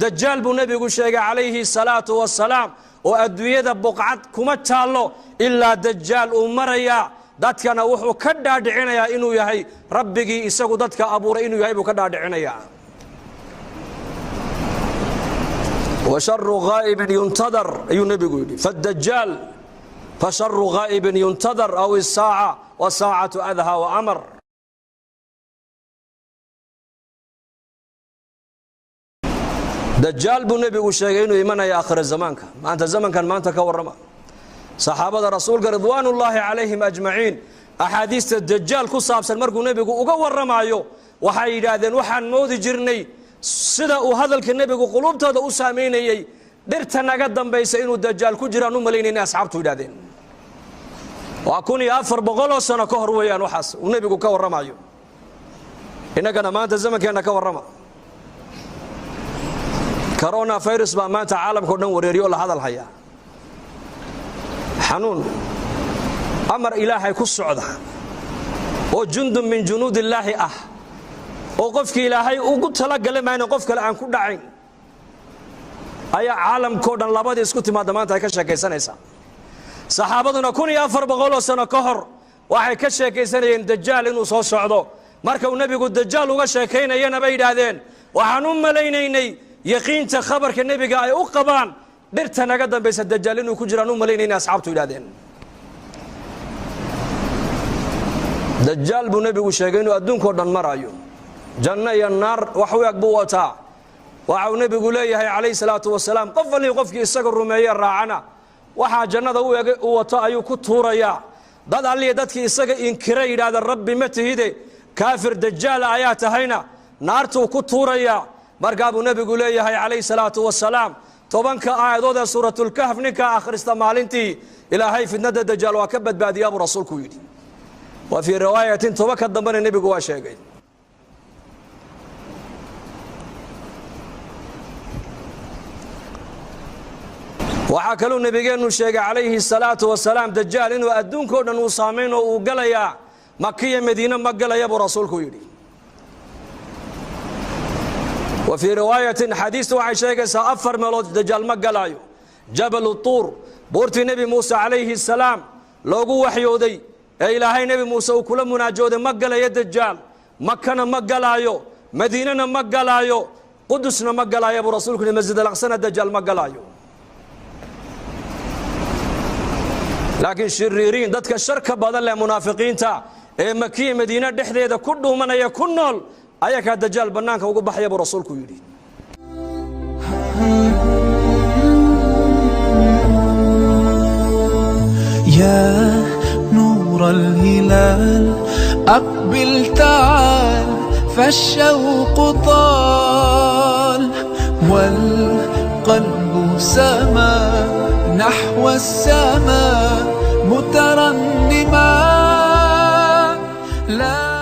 Dajaal buu nebigu sheegay calayhi salaatu wasalaam, oo adduunyada buqcad kuma taallo ilaa dajaal uu marayaa. Dadkana wuxuu ka dhaadhicinayaa inuu yahay rabbigii isagu dadka abuuray, inuu yahay buu ka dhaadhicinayaa. Wa sharu ghaa'ibin yuntadar, ayuu nebigu yidhi, fadajaal fasharu ghaa'ibin yuntadar aw isaaca wasaacatu adhaa wa amar. Dajaal buu nebigu sheegay inuu imanaya aakhira zamaanka. Maanta zamankan maanta ka warrama. Saxaabada rasuulka ridwaanullaahi calayhim ajmaciin axaadiista dajaal ku saabsan markuu nebigu uga warramaayo, waxay yidhaahdeen, waxaan moodi jirnay sida uu hadalka nebigu quluubtooda u saamaynayey, dhirta naga dambaysa inuu dajaal ku jiraan u malaynayna, asxaabtu yidhahdeen. Waa 1400 sano ka hor weeyaan waxaas uu nebigu ka warramayo. Innagana maanta zamankeenna ka warrama. Corona virus baa maanta caalamka o dhan wareeriyo oo la hadal hayaa, xanuun amar ilaahay ku socda oo jundun min junuud illaahi ah, oo qofkii ilaahay ugu talagala mayna qof kale aan ku dhacayn, ayaa caalamkao dhan labadii isku timaadda maanta ay ka sheekaysanaysaa. Saxaabaduna 1400 sano ka hor waxay ka sheekaysanayeen dajaal inuu soo socdo. Marka uu nebigu dajaal uga sheekaynayana, bay yidhaahdeen, waxaan u malaynaynay yaqiinta khabarka nebiga ay u qabaan, dhirta naga dambaysa dajaal inuu ku jiraan u malaynayna, asxaabtu yidhahdeen. Dajaal buu nebigu sheegay inuu adduunkao dhan marayo, janno iyo naar wax u eg buu wataa. Waxa uu nebigu leeyahay calayhi salaatu wasalaam, qof allii qofkii isaga rumeeye raacana, waxaa jannada u eg u wato ayuu ku tuurayaa. Dad alliya dadkii isaga inkira, yidhaahda rabbi ma tihide, kaafir dajaala ayaa tahayna, naartuu ku tuurayaa. Markaa buu nebigu leeyahay calayhi salaatu wasalaam, 10-ka aayadood ee suuratulkahf ninkaa akhrista maalintii, ilaahay fitnada dajaal waa ka badbaadiyaa, buu rasuulku yidhi. Wa fii riwaayatin, 10-ka dambena nebigu waa sheegay. Waxaa kaluu nebigeennu sheegay calayhi salaatu wasalaam dajaal inuu adduunkao dhan uu saamayn oo uu galayaa, Makiya Madiine ma galaya, buu rasuulku yidhi. Wa fii riwaayatin, xadiistu waxay sheegaysaa afar meelood dajaal ma galaayo: Jabalu Tuur, buurtii nebi Muuse calayhi salaam loogu waxyooday ee ilaahay nebi Muuse uu kula munaajooday, ma galayo dajaal. Makana ma galaayo, Madiinena ma galaayo, Qudusna ma galaayo, buu rasuulku yidhi. Masjid Alaqsana dajaal ma galaayo. Laakiin shiriiriin, dadka sharka badan leh, munaafiqiinta ee Makiya Madiine dhexdeeda ku dhuumanaya, ku nool, ayakaa dajaal bannaanka ugu baxaya, buu rasuulku yidhi. يا نور الهلال أقبل تعال، فالشوق طال والقلب سما نحو السماء مترنما لا